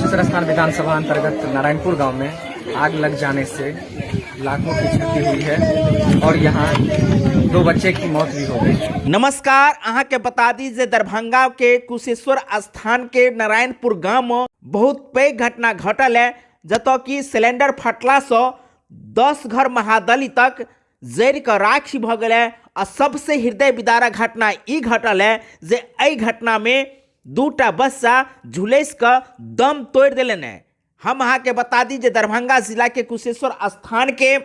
कुशेश्वर स्थान विधानसभा अंतर्गत नारायणपुर गांव में आग लग जाने से लाखों की क्षति हुई है और यहाँ दो बच्चे की मौत भी हो गई। नमस्कार, अहाँ के बता दी जे दरभंगा के कुशेश्वर स्थान के नारायणपुर गांव में बहुत पैघ घटना घटल है, जतऽ कि सिलेंडर फटला से 10 घर महादलितक जरि कऽ राखि भऽ गेलै। आ सबसे हृदय विदारक घटना ई घटल है जे एहि घटना में दूटा बच्चा झुलसि कऽ दम तोड़ि देलनि है। हम अहाँके बता दी जे दरभंगा जिला के कुशेश्वर स्थान के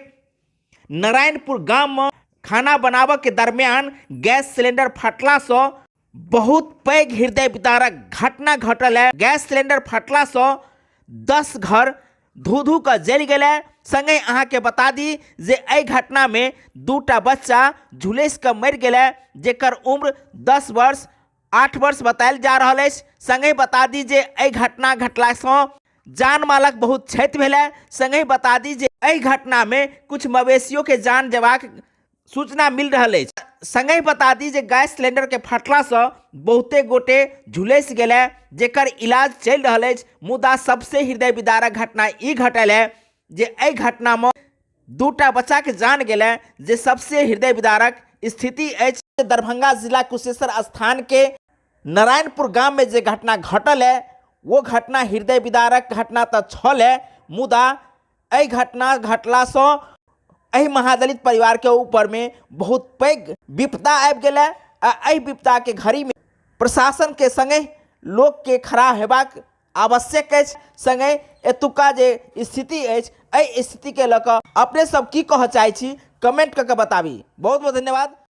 नारायणपुर गाम में खाना बनाबऽ के दरमियान गैस सिलेंडर फटला से बहुत पैघ हृदय विदारक घटना घटल है। गैस सिलेंडर फटला से 10 घर धू धू कऽ जरि गेलै। संगहि अहाँके बता दी जे एहि घटनामे दूटा बच्चा झुलसि कऽ मरि गेलै, जेकर उम्र 10 वर्ष 8 वर्ष बतायल जा रहल अछि। संगहि बता दी जे एहि घटना घटलासँ जान मालक बहुत क्षति भेलै। संगहि बता दी जे एहि घटनामे किछु मवेशियोके जान जेबाक सूचना मिल रहल अछि। संगहि बता दी जे गैस सिलेंडर के फटला से बहुते गोटे झुलसि गेलै, जेकर इलाज चलि रहल अछि। मुदा सबसे हृदय विदारक घटना ई घटल है जे एहि घटना में दूटा बच्चा के जान गेलै, जे सबसे हृदय विदारक स्थिति अछि। दरभंगा जिला कुशेश्वर स्थान के नारायणपुर गाम में जे घटना घटल है वो घटना हृदय विदारक घटना तो छल है, मुदा एहि घटना घटलासँ एहि महादलित परिवारके ऊपरमे बहुत पैघ विपदा आबि गेलै। आ एहि विपदाके घड़ीमे प्रशासनके सङ्गे लोकके खड़ा हेबाक आवश्यक अछि। सङ्गे एतुका जे स्थिति अछि, एहि स्थितिके लऽ कऽ अपने सब की कहऽ चाहै छी कमेंट कऽ के बताबी। बहुत बहुत धन्यवाद।